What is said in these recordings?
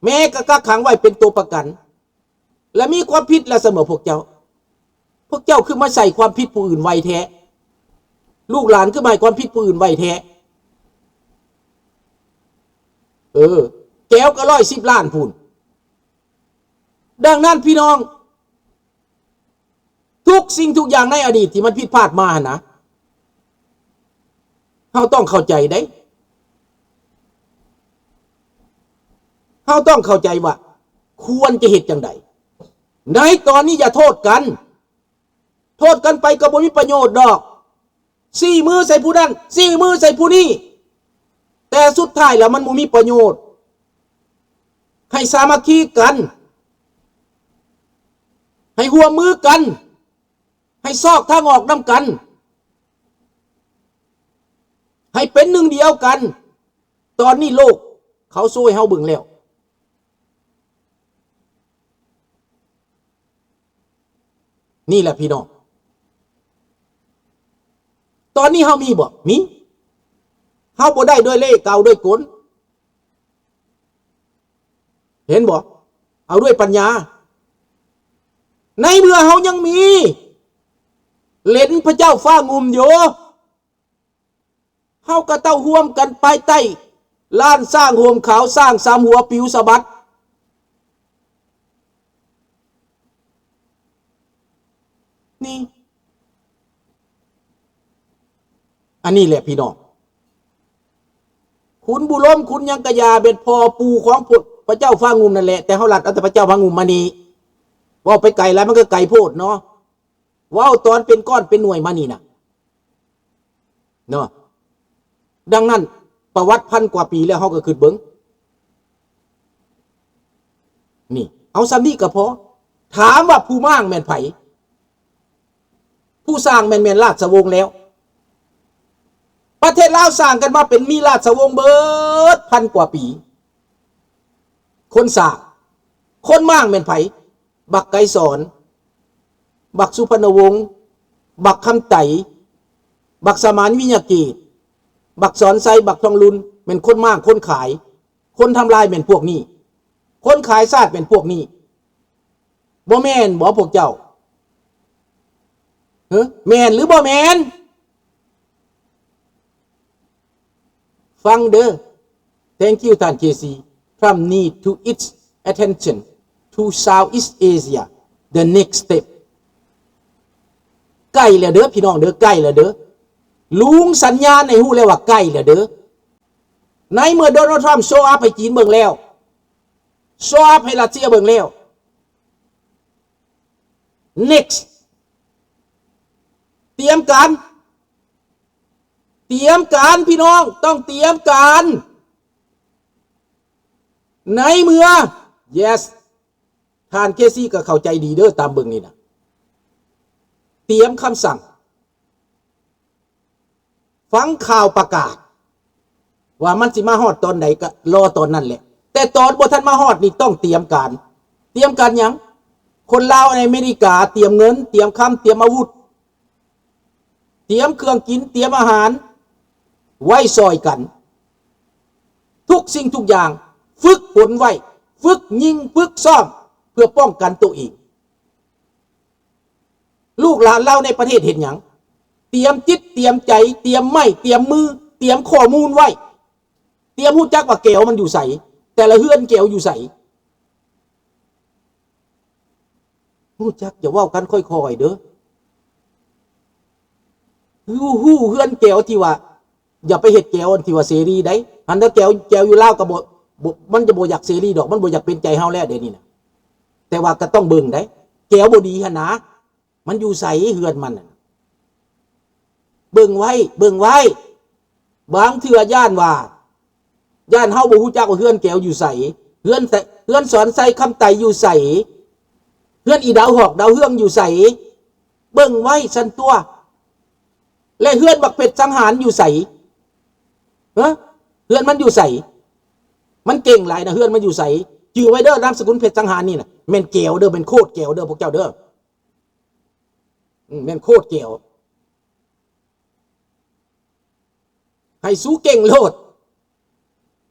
ແມ່ກໍກັກຂັງໄວ້ເປັນຕົວປະກັນ ແລະ ມີຄວາມຜິດແລ້ວຊັ້ນບໍພວກເຈົ້າ? ພວກເຈົ້າຄືມາໃສ່ຄວາມຜິດຜູ້ອື່ນໄວແທ້? ລູກຫຼານຄືມາໃຫ້ຄວາມຜິດຜູ້ອື່ນໄວແທ້? ເອີ ແກວກໍຮ້ອຍສິບລ້ານພຸ້ນ. ດັ່ງນັ້ນພີ່ນ້ອງ ທຸກສິ່ງທຸກຢ່າງໃນອະດີດທີ່ມັນຜິດພາດມາຫັ້ນນະ ເຮົາຕ້ອງເຂົ້າໃຈເດ້ ເຮົາຕ້ອງເຂົ້າໃຈວ່າຄວນຈະເຮັດຈັ່ງໃດ. ໃນຕອນນີ້ຢ່າໂທດກັນ ໂທດກັນໄປກໍບໍ່ມີປະໂຫຍດດອກ. ຊີ້ມືໃສ່ຜູ້ນັ້ນ ຊີ້ມືໃສ່ຜູ້ນີ້ ແຕ່ສຸດທ້າຍແລ້ວມັນບໍ່ມີປະໂຫຍດ. ໃຫ້ສາມັກຄີກັນ ໃຫ້ຮ່ວມມືກັນ ໃຫ້ຊອກທາງອອກນຳກັນ ໃຫ້ເປັນໜຶ່ງດຽວກັນ. ຕອນນີ້ໂລກເຂົາໂຊໃຫ້ເຮົາເບິ່ງແລ້ວ. ນີ້ແຫຼະພີ່ນ້ອງ ຕອນນີ້ເຮົາມີບໍ່? ມີ. ເຮົາບໍ່ໄດ້ດ້ວຍເລ່ເກົາດ້ວຍກົນ ເຫັນບໍ່? ເອົາດ້ວຍປັນຍາ. ໃນເມື່ອເຮົາຍັງມີເຫຼັນພະເຈົ້າຟ້າງຸ່ມຢູ່ ເຮົາກໍຕ້ອງຮ່ວມກັນພາຍໃຕ້ລ້ານຊ້າງໂຮມຂາວ ຊ້າງສາມຫົວປິວສະບັດ ນີ້ ອັນນີ້ແຫຼະພີ່ນ້ອງ ຂຸນບຸລົມ ຂຸນຫຍັງກະຢ່າ ເປັນພໍ່ປູ່ຂອງພວກພະເຈົ້າຟ້າງຸ່ມນັ້ນແຫຼະ ແຕ່ເຮົາລັດເອົາແຕ່ພະເຈົ້າຟ້າງຸ່ມມານີ້ ເວົ້າໄປໄກຫຼາຍ ມັນກໍໄກໂພດເນາະ ເວົ້າຕອນເປັນກ້ອນເປັນໜ່ວຍມານີ້ນະ ເນາະ. ດັ່ງນັ້ນ ປະຫວັດພັນກວ່າປີແລ້ວ ເຮົາກໍຄິດເບິ່ງ ນີ້ ເອົາສ່ຳນີ້ກໍພໍ. ຖາມວ່າຜູ້ມ້າງແມ່ນໃຜ? ຜູ້ສ້າງແມ່ນ ແມ່ນລາຊະວົງແລ້ວ. ປະເທດລາວສ້າງກັນມາເປັນມີລາຊະວົງເບິດພັນກວ່າປີ. ຄົນສ້າງ ຄົນມ້າງແມ່ນໃຜ? ບັກໄກສອນ, ບັກສຸພັນນະວົງ, ບັກຄຳໄຕ, ບັກສະໝານວິຍະເກດ, ບັກສອນໄຊ, ບັກທອງລຸນ ແມ່ນຄົນມ້າງຄົນຂາຍ, ຄົນທຳລາຍແມ່ນພວກນີ້, ຄົນຂາຍຊາດແມ່ນພວກນີ້. ບໍ່ແມ່ນບໍພວກເຈົ້າ? ເອີ ແມ່ນຫຼືບໍ່ແມ່ນ? ຟັງເດີ Thank you ທ່ານ ເຄຊີ. Trump need to its attention to Southeast Asia the next step. ໃກ້ແລ້ວເດີພີ່ນ້ອງເດີ ໃກ້ແລ້ວເດີ. ລຸງສັນຍານໃຫ້ຮູ້ແລ້ວວ່າໃກ້ແລ້ວເດີ. ໃນເມື່ອ Donald Trump show up ໃຫ້ຈີນເບິ່ງແລ້ວ show up ໃຫ້ຣັດເຊຍເບິ່ງແລ້ວ next ຕຽມການ ຕຽມການພີ່ນ້ອງ ຕ້ອງຕຽມການ. ໃນເມື່ອ yes ທ່ານ ເຄຊີ ກໍເຂົ້າໃຈດີເດີ ຕາມເບິ່ງນີ້ນະ ຕຽມຄຳສັ່ງ ຟັງຂ່າວປະກາດວ່າມັນຊິມາຮອດຕອນໃດກໍລໍຕອນນັ້ນແຫຼະ ແຕ່ຕອນບໍ່ທັນມາຮອດນີ້ຕ້ອງຕຽມການ. ຕຽມການຫຍັງ? ຄົນລາວໃນອາເມລິກາຕຽມເງິນ ຕຽມຄຳ ຕຽມອາວຸດ ຕຽມເຄື່ອງກິນ ຕຽມອາຫານ ໄວ້ຊ່ອຍກັນ ທຸກສິ່ງທຸກຢ່າງ ຝຶກຝົນໄວ້ ຝຶກຍິງ ຝຶກຊ້ອມ ເພື່ອປ້ອງກັນໂຕເອງ. ລູກຫຼານລາວໃນປະເທດເຮັດຫຍັງ? ຕຽມຈິດ ຕຽມໃຈ ຕຽມໄມ້ ຕຽມມື ຕຽມຂໍ້ມູນໄວ້ ຕຽມຮູ້ຈັກວ່າແກວມັນຢູ່ໃສ ແຕ່ລະເຮືອນແກວຢູ່ໃສ. ຮູ້ຈັກ ຢ່າເວົ້າກັນຄ່ອຍໆເດີ ຮູ້ ຮູ້ເຮືອນແກວທີ່ວ່າ ຢ່າໄປເຮັດແກວອັນທີ່ວ່າເສລີໃດ໋. ຫັ້ນເດີ ແກວ ແກວຢູ່ລາວກໍບໍ່ ບໍ່ ມັນຈະບໍ່ຢາກເສລີດອກ ມັນບໍ່ຢາກເປັນໃຈເຮົາແລ້ວດຽວນີ້ນະ. ແຕ່ວ່າກໍຕ້ອງເບິ່ງໃດ໋ ແກວບໍ່ດີຫັ້ນນາ ມັນຢູ່ໃສເຮືອນມັນນະ? ເບິ່ງໄວ້ ເບິ່ງໄວ້ ບາງເທື່ອຢ້ານວ່າ ຢ້ານເຮົາບໍ່ຮູ້ຈັກວ່າເຮືອນແກວຢູ່ໃສ ເຮືອນ ເຮືອນສອນໄຊ ຄຳໄຕຢູ່ໃສ ເຮືອນອີດາວຫອກດາວເຮືອງຢູ່ໃສ ເບິ່ງໄວ້ຊັ້ນຕົວະ. ແລະ ເຮືອນບັກເພັດສັງຫານຢູ່ໃສ? ເອີ ເຮືອນມັນຢູ່ໃສ? ມັນເກັ່ງຫຼາຍນະ ເຮືອນມັນຢູ່ໃສ? ຈື່ໄວ້ເດີ ນາມສະກຸນເພັດສັງຫານນີ້ນະ ແມ່ນແກວເດີ ແມ່ນໂຄດແກວເດີ ພວກເຈົ້າເດີ ອືມ ແມ່ນໂຄດແກວ. ໃຫ້ສູເກັ່ງໂລດ.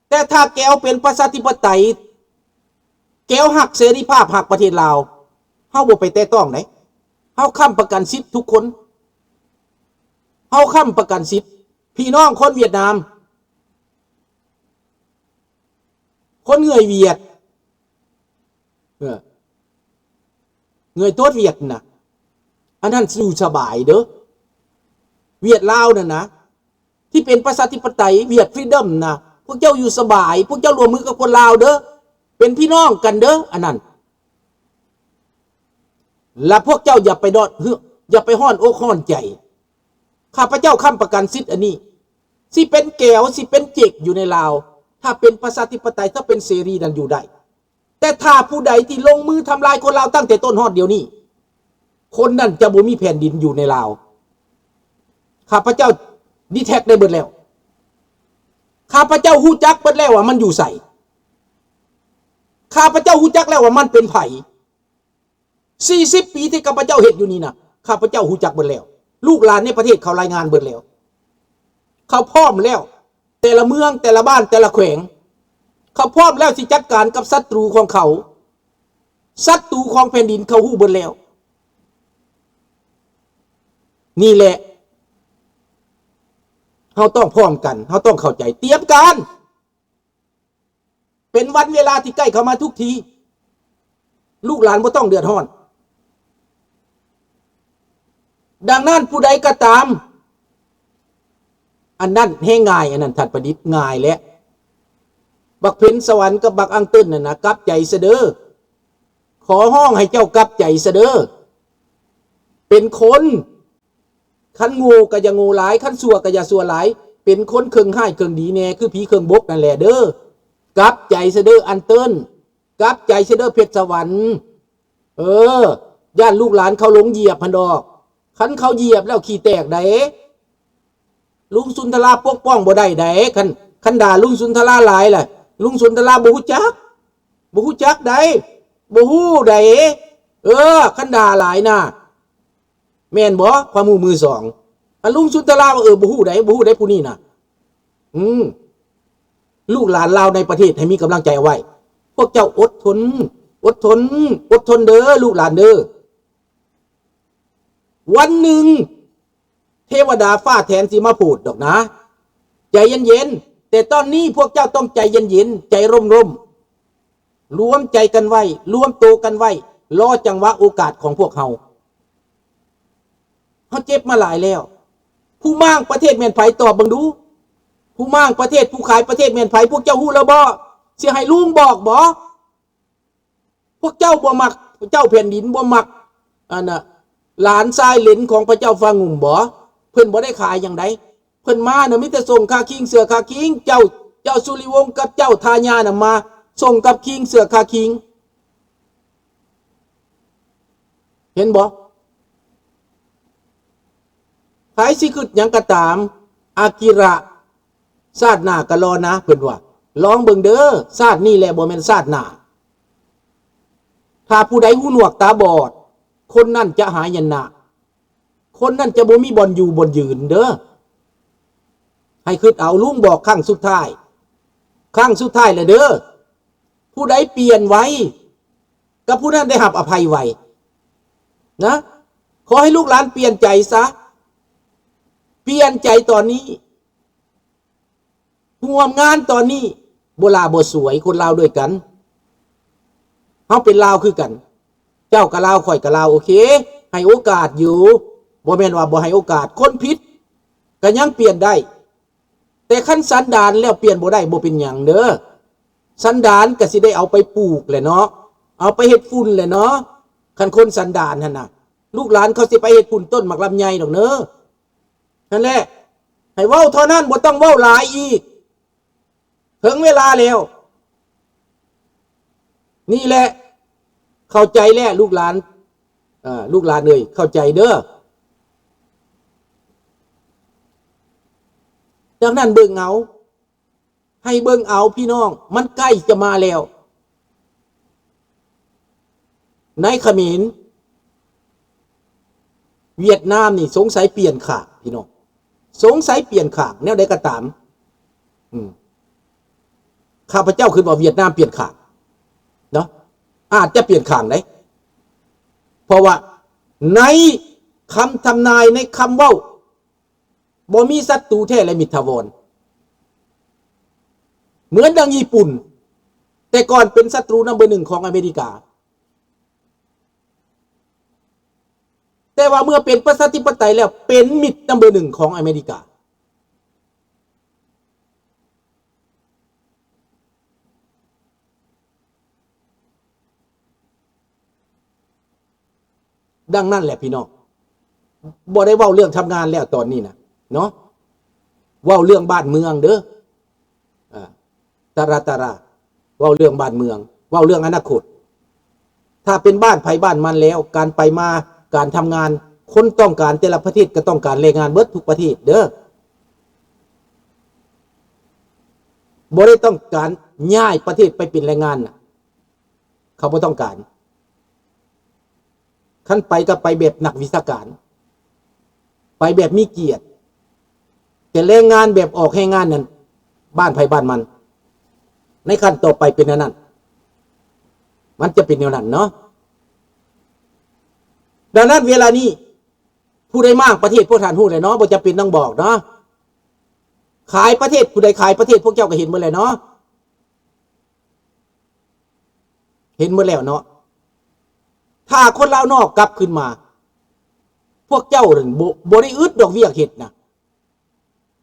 ແຕ່ຖ້າແກວເປັນປະຊາທິປະໄຕ ແກວຮັກເສລີພາບ ຮັກປະເທດລາວ ເຮົາບໍ່ໄປແຕະຕ້ອງໃດ. ເຮົາຄ້ຳປະກັນສິດທຸກຄົນ. ເຮົາຄ້ຳປະກັນສິດ ພີ່ນ້ອງຄົນຫວຽດນາມ ຄົນເຫື່ອຍຫວຽດ ເອີ ເຫື່ອຍໂຕດຫວຽດນະ ອັນນັ້ນຢູ່ສະບາຍເດີ້. ຫວຽດລາວນັ້ນນະ ທີ່ເປັນປະຊາທິປະໄຕ ຫວຽດຟຣີດອມນະ ພວກເຈົ້າຢູ່ສະບາຍ. ພວກເຈົ້າຮ່ວມມືກັບຄົນລາວເດີ້ ເປັນພີ່ນ້ອງກັນເດີ້ ອັນນັ້ນ. ລະພວກເຈົ້າຢ່າໄປດອດ ຢ່າໄປຮ້ອນອົກຮ້ອນໃຈ. ຂ້າພະເຈົ້າຄ້ຳປະກັນສິດອັນນີ້ ຊິເປັນແກວ ຊິເປັນເຈັກຢູ່ໃນລາວ ຖ້າເປັນປະຊາທິປະໄຕ ຖ້າເປັນເສລີນັ້ນຢູ່ໄດ້. ແຕ່ຖ້າຜູ້ໃດທີ່ລົງມືທຳລາຍຄົນລາວຕັ້ງແຕ່ຕົ້ນຮອດດຽວນີ້ ຄົນນັ້ນຈະບໍ່ມີແຜ່ນດິນຢູ່ໃນລາວ. ຂ້າພະເຈົ້າດີແທັກໄດ້ເບິດແລ້ວ. ຂ້າພະເຈົ້າຮູ້ຈັກເບິດແລ້ວວ່າມັນຢູ່ໃສ. ຂ້າພະເຈົ້າຮູ້ຈັກແລ້ວວ່າມັນເປັນໃຜ. ສີ່ສິບປີທີ່ຂ້າພະເຈົ້າເຮັດຢູ່ນີ້ນະ ຂ້າພະເຈົ້າຮູ້ຈັກເບິດແລ້ວ. ລູກຫຼານໃນປະເທດເຂົາລາຍງານເບິດແລ້ວ. ເຂົາພ້ອມແລ້ວ. ແຕ່ລະເມືອງ ແຕ່ລະບ້ານ ແຕ່ລະແຂວງ ເຂົາພ້ອມແລ້ວຊິຈັດການກັບສັດຕູຂອງເຂົາ. ສັດຕູຂອງແຜ່ນດິນເຂົາຮູ້ເບິດແລ້ວ. ນີ້ແຫຼະ ເຮົາຕ້ອງພ້ອມກັນ ເຮົາຕ້ອງເຂົ້າໃຈ ຕຽມການ. ເປັນວັນເວລາທີ່ໃກ້ເຂົ້າມາທຸກທີ ລູກຫຼານບໍ່ຕ້ອງເດືອດຮ້ອນ. ດັ່ງນັ້ນ ຜູ້ໃດກໍຕາມ ອັນນັ້ນແຮງງ່າຍ ອັນນັ້ນທ່ານປະດິດ ງ່າຍແຫຼະ. ບັກເພັນສະຫວັນກັບບັກອັງເຕີນນັ້ນນະ ກັບໃຈຊະເດີ້. ຂໍຮ້ອງໃຫ້ເຈົ້າກັບໃຈຊະເດີ້. ເປັນຄົນ ຄັນໂງ່ກໍຢ່າໂງ່ຫຼາຍ ຄັນຊົ່ວກໍຢ່າຊົ່ວຫຼາຍ ເປັນຄົນເຄິ່ງຮ້າຍເຄິ່ງດີແດ່ ຄືຜີເຄິ່ງບົກນັ້ນແຫຼະເດີ້. ກັບໃຈຊະເດີ້ ອັນເຕີນ ກັບໃຈຊະເດີ້ ເພັດສະຫວັນ. ເອີ ຢ້ານລູກຫຼານເຂົາຫຼົງຢຽບຫັ້ນດອກ. ຄັນເຂົາຢຽບແລ້ວຂີ້ແຕກໃດ. ລຸງສຸນທະລາປົກປ້ອງບໍ່ໄດ້ໃດ. ຄັນ ຄັນດ່າລຸງສຸນທະລາຫຼາຍລະ ລຸງສຸນທະລາບໍ່ຮູ້ຈັກ ບໍ່ຮູ້ຈັກໃດ ບໍ່ຮູ້ໃດ. ເອີ ຄັນດ່າຫຼາຍນະ ແມ່ນບໍ່ ຄວາມຮູ້ມືສອງ? ອັນລຸງສຸນທະລາວ່າ ເອີ ບໍ່ຮູ້ໃດ ບໍ່ຮູ້ໃດຜູ້ນີ້ນະ. ອືມ ລູກຫຼານລາວໃນປະເທດໃຫ້ມີກຳລັງໃຈເອົາໄວ້. ພວກເຈົ້າອົດທົນ ອົດທົນ ອົດທົນເດີ້ ລູກຫຼານເດີ້. ວັນໜຶ່ງ ເທວະດາຟ້າແຖນຊິມາໂຜດດອກນະ. ໃຈເຢັນໆ ແຕ່ຕອນນີ້ພວກເຈົ້າຕ້ອງໃຈເຢັນໆ ໃຈລົມໆ. ລວມໃຈກັນໄວ້ ລວມໂຕກັນໄວ້ ລໍຈັງຫວະໂອກາດຂອງພວກເຮົາ. ເຮົາເຈັບມາຫຼາຍແລ້ວ. ຜູ້ມ້າງປະເທດແມ່ນໃຜ? ຕອບເບິ່ງດູ. ຜູ້ມ້າງປະເທດ ຜູ້ຂາຍປະເທດແມ່ນໃຜ? ພວກເຈົ້າຮູ້ແລ້ວບໍ່? ຊິໃຫ້ລຸງບອກບໍ່? ພວກເຈົ້າບໍ່ມັກເຈົ້າແຜ່ນດິນ ບໍ່ມັກ ອັນນ່າ ຫຼານຊາຍເຫຼັນຂອງພະເຈົ້າຟ້າງຸ່ມບໍ? ເພິ່ນບໍ່ໄດ້ຂາຍຫຍັງໃດ. ເພິ່ນມານະ ມີແຕ່ສົ່ງຄາຄີງເສື້ອຄາຄີງ. ເຈົ້າ ເຈົ້າສຸລິວົງກັບເຈົ້າທາຍານະ ມາສົ່ງກັບຄີງເສື້ອຄາຄີງ. ເຫັນບໍ່? ໃຜຊິຄິດຫຍັງກໍຕາມ ອາກິລະ ຊາດໜ້າກໍລໍນະ ເພິ່ນວ່າ. ລອງເບິ່ງເດີ ຊາດນີ້ແຫຼະ ບໍ່ແມ່ນຊາດໜ້າ. ຖ້າຜູ້ໃດຫູໜວກຕາບອດ ຄົນນັ້ນຈະຫາຍນະ. ຄົນນັ້ນຈະບໍ່ມີບ່ອນຢູ່ບ່ອນຢືນເດີ. ໃຫ້ຄິດເອົາ ລຸງບອກຄັ້ງສຸດທ້າຍ, ຄັ້ງສຸດທ້າຍແລ້ວເດີ. ຜູ້ໃດປ່ຽນໄວ ກັບຜູ້ນັ້ນໄດ້ຮັບອະໄພໄວນະ. ຂໍໃຫ້ລູກຫຼານປ່ຽນໃຈຊະ, ປ່ຽນໃຈຕອນນີ້. ຮ່ວມງານຕອນນີ້ບໍ່ຫຼ້າບໍ່ສວຍ, ຄົນລາວດ້ວຍກັນ. ເຮົາເປັນລາວຄືກັນ, ເຈົ້າກໍລາວ, ຂ້ອຍກໍລາວ, ໂອເຄ, ໃຫ້ໂອກາດຢູ່, ບໍ່ແມ່ນວ່າບໍ່ໃຫ້ໂອກາດ. ຄົນຜິດກໍຍັງປ່ຽນໄດ້, ແຕ່ຄັນສັນດານແລ້ວປ່ຽນບໍ່ໄດ້ ບໍ່ເປັນຫຍັງເດີ. ສັນດານກໍຊິໄດ້ເອົາໄປປູກແຫຼະເນາະ, ເອົາໄປເຮັດຝຸ່ນແຫຼະເນາະ. ຄັນຄົນສັນດານຫັ້ນນະ, ລູກຫຼານເຂົາຊິໄປເຮັດຝຸ່ນຕົ້ນໝາກລຳໄຍດອກເນີ. ນັ້ນແຫຼະ, ໃຫ້ເວົ້າເທົ່ານັ້ນ, ບໍ່ຕ້ອງເວົ້າຫຼາຍອີກ. ເຖິງເວລາແລ້ວ. ນີ້ແຫຼະ, ເຂົ້າໃຈແລ້ວລູກຫຼານ, ເອີ ລູກຫຼານເອີຍ, ເຂົ້າໃຈເດີ. ດັ່ງນັ້ນເບິ່ງເອົາ, ໃຫ້ເບິ່ງເອົາພີ່ນ້ອງ, ມັນໃກ້ຈະມາແລ້ວ. ໃນຂະເໝນ ຫວຽດນາມນີ້ສົງໄສປ່ຽນຂ້າງພີ່ນ້ອງ, ສົງໄສປ່ຽນຂ້າງ. ແນວໃດກໍຕາມ, ອືມ, ຂ້າພະເຈົ້າຄິດວ່າຫວຽດນາມປ່ຽນຂ້າງເນາະ. ອາດຈະປ່ຽນຂ້າງໄດ້ ເພາະວ່າໃນຄຳທຳນາຍ ໃນຄຳເວົ້າ ບໍ່ມີສັດຕູແທ້ ແລະ ມິດຖາວອນ ເໝືອນດັ່ງຍີ່ປຸ່ນ ແຕ່ກ່ອນເປັນສັດຕູນຳເບີໜຶ່ງຂອງອາເມລິກາ ແຕ່ວ່າເມື່ອເປັນປະຊາທິປະໄຕແລ້ວ ເປັນມິດນຳເບີໜຶ່ງຂອງອາເມລິກາ. ດັ່ງນັ້ນແຫຼະພີ່ນ້ອງ ບໍ່ໄດ້ເວົ້າເລື່ອງທຳງານແລ້ວຕອນນີ້ນະເນາະ ເວົ້າເລື່ອງບ້ານເມືອງເດີ ອາ ຕາລາ ຕາລາ ເວົ້າເລື່ອງບ້ານເມືອງ ເວົ້າເລື່ອງອະນາຄົດ ຖ້າເປັນບ້ານໃຜບ້ານມັນແລ້ວ ການໄປມາ ການທຳງານ ຄົນຕ້ອງການ ແຕ່ລະປະເທດກໍຕ້ອງການແຮງງານເບິດທຸກປະເທດເດີ ບໍ່ໄດ້ຕ້ອງການຍ້າຍປະເທດໄປເປັນແຮງງານນະ ເຂົາບໍ່ຕ້ອງການ ຄັນໄປກໍໄປແບບນັກວິຊາການ ໄປແບບມີກຽດ ແຕ່ແຮງງານແບບອອກແຮງງານນັ້ນ ບ້ານໃຜບ້ານມັນ ໃນຂັ້ນຕໍ່ໄປເປັນແນວນັ້ນ ມັນຈະເປັນແນວນັ້ນເນາະ. ດັ່ງນັ້ນເວລານີ້ ຜູ້ໃດມ້າງປະເທດ ພວກທ່ານຮູ້ແລ້ວເນາະ ບໍ່ຈຳເປັນຕ້ອງບອກເນາະ ຂາຍປະເທດ ຜູ້ໃດຂາຍປະເທດ ພວກເຈົ້າກໍເຫັນໝົດແລ້ວເນາະ. ເຫັນໝົດແລ້ວເນາະ ຖ້າຄົນລາວນອກກັບຄືນມາ ພວກເຈົ້ານັ້ນບໍ່ ບໍ່ໄດ້ອຶດດອກວຽກເຮັດນະ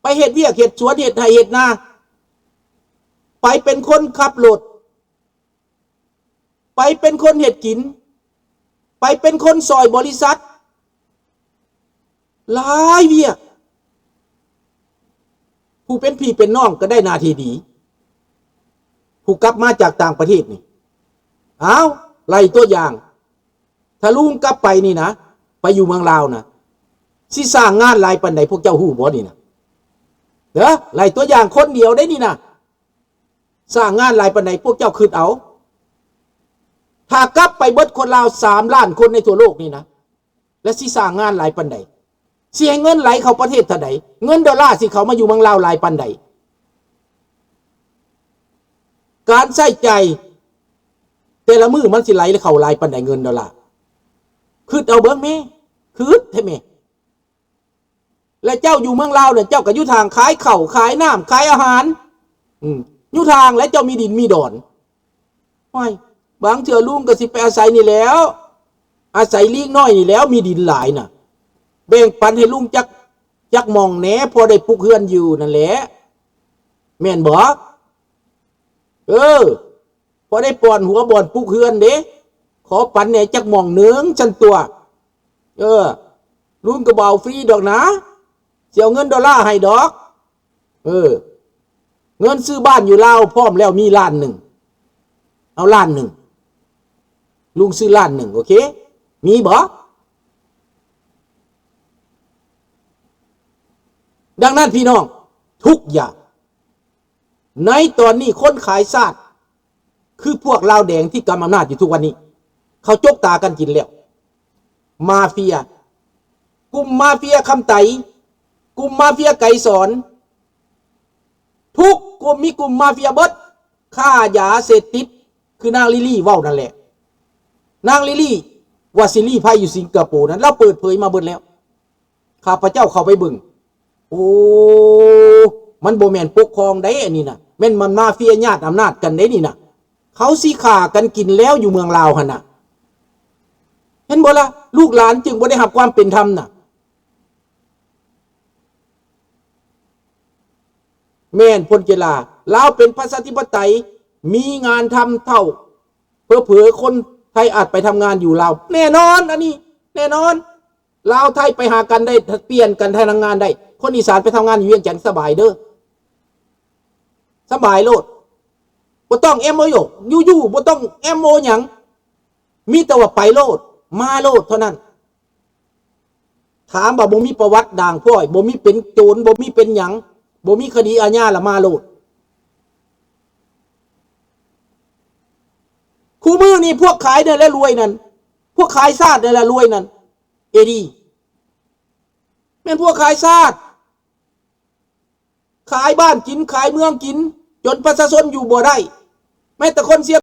ໄປເຮັດວຽກເຮັດສວນ ເຮັດໄຮ່ເຮັດນາ ໄປເປັນຄົນຂັບລົດ ໄປເປັນຄົນເຮັດກິນ ໄປເປັນຄົນຊ່ອຍບໍລິສັດ ຫຼາຍວຽກ ຜູ້ເປັນພີ່ເປັນນ້ອງກໍໄດ້ໜ້າທີ່ດີ ຜູ້ກັບມາຈາກຕ່າງປະເທດນີ້ ອ້າວ ໄລ່ຕົວຢ່າງ ຖ້າລຸງກັບໄປນີ້ນະ ໄປຢູ່ເມືອງລາວນະ ຊິສ້າງງານຫຼາຍປານໃດ ພວກເຈົ້າຮູ້ບໍ່ນີ້ນະ ເດີ ໄລ່ຕົວຢ່າງຄົນດຽວໄດ້ນີ້ນະ ສ້າງງານຫຼາຍປານໃດ ພວກເຈົ້າຄິດເອົາ ຖ້າກັບໄປເບິດຄົນລາວສາມລ້ານຄົນໃນທົ່ວໂລກນີ້ນະ ແລະ ຊິສ້າງງານຫຼາຍປານໃດ ຊິໃຫ້ເງິນໄຫຼເຂົ້າປະເທດເທົ່າໃດ ເງິນໂດລາຊິເຂົ້າມາຢູ່ເມືອງລາວຫຼາຍປານໃດ ການໃຊ້ຈ່າຍແຕ່ລະມື້ມັນຊິໄຫຼເຂົ້າຫຼາຍປານໃດ ເງິນໂດລາ ຄິດເອົາເບິ່ງແມ້ ຄິດແທ້ແມ້. ແລະເຈົ້າຢູ່ເມືອງລາວເນຍ ເຈົ້າກໍຢູ່ທາງຂາຍເຂົ້າ ຂາຍນ້ຳ ຂາຍອາຫານ ອືມ ຢູ່ທາງ ແລະເຈົ້າມີດິນມີດອນ ໂອ້ຍ ບາງເທື່ອລຸງກໍຊິໄປອາໄສນີ້ແຫຼ້ວ ອາໄສລີກນ້ອຍນີ້ແຫຼ້ວ ມີດິນຫຼາຍນະ ແບ່ງປັນໃຫ້ລຸງຈັກ ຈັກໝ່ອງແດ່ ພໍໄດ້ປຸກເຮືອນຢູ່ນັ້ນແຫຼະ ແມ່ນບໍ່? ເອີ ພໍໄດ້ປ່ອນຫົວບ່ອນປຸກເຮືອນເດ້ ຂໍປັນແດ່ຈັກໝ່ອງໜຶ່ງຊັ້ນຕົວະ ເອີ ລຸງກໍບໍ່ເອົາຟຣີດອກນາ ຊິເອົາເງິນໂດລາໃຫ້ດອກ ເອີ ເງິນຊື້ບ້ານຢູ່ລາວພ້ອມແລ້ວ ມີລ້ານໜຶ່ງ ເອົາລ້ານໜຶ່ງ ລຸງຊື້ລ້ານໜຶ່ງ ໂອເຄ ມີບໍ່? ດັ່ງນັ້ນພີ່ນ້ອງ ທຸກຢ່າງ ໃນຕອນນີ້ຄົນຂາຍຊາດ ຄືພວກລາວແດງທີ່ກຳອຳນາດຢູ່ທຸກວັນນີ້ ເຂົາຈົກຕາກັນກິນແລ້ວ ມາເຟຍ ກຸ່ມມາເຟຍຄຳໄຕ ກຸ່ມມາເຟຍໄກສອນ ທຸກກຸ່ມ ມີກຸ່ມມາເຟຍເບິດ ຄ້າຢາເສບຕິດ ຄືນາງລີລີເວົ້ານັ້ນແຫຼະ ນາງລີລີ ວ່າຊິລີ້ໄພຢູ່ສິງກະໂປນັ້ນ ລາວເປີດເຜີຍມາເບິດແລ້ວ ຂ້າພະເຈົ້າເຂົ້າໄປເບິ່ງ ໂອ້ ມັນບໍ່ແມ່ນປົກຄອງໃດ ອັນນີ້ນະ ແມ່ນມັນມາເຟຍຍາດອຳນາດກັນໃດນີ້ນະ ເຂົາຊິຂ້າກັນກິນແລ້ວຢູ່ເມືອງລາວຫັ້ນນະ ເຫັນບໍ່ລະ? ລູກຫຼານຈຶ່ງບໍ່ໄດ້ຮັບຄວາມເປັນທຳນະ ແມ່ນ ພົນກິລາ ລາວເປັນປະຊາທິປະໄຕ ມີງານທຳເທົ່າ ເຜີໆຄົນໄທອາດໄປທຳງານຢູ່ລາວ ແນ່ນອນ ອັນນີ້ແນ່ນອນ ລາວໄທໄປຫາກັນໄດ້ ປ່ຽນກັນພະນັກງານໄດ້ ຄົນອີສານໄປທຳງານຢູ່ວຽງຈັນສະບາຍເດີ ສະບາຍໂລດ ບໍ່ຕ້ອງເອັມໂອ ຢູ່ໆ ບໍ່ຕ້ອງເອັມໂອຫຍັງ ມີແຕ່ວ່າໄປໂລດ ມາໂລດເທົ່ານັ້ນ ຖາມວ່າບໍ່ມີປະຫວັດດ່າງພ້ອຍ ບໍ່ມີເປັນໂຈນ ບໍ່ມີເປັນຫຍັງ ບໍ່ມີຄະດີອາຍາລະມາໂລດ ຄູ່ມື້ນີ້ພວກຂາຍນັ້ນແຫຼະລວຍນັ້ນ ພວກຂາຍຊາດນັ້ນແຫຼະລວຍນັ້ນ ເອດີ ແມ່ນພວກຂາຍຊາດ ຂາຍບ້ານກິນ ຂາຍເມືອງກິນ ຈົນປະຊາຊົນຢູ່ບໍ່ໄດ້ ແມ້ແຕ່ຄົນຊຽງ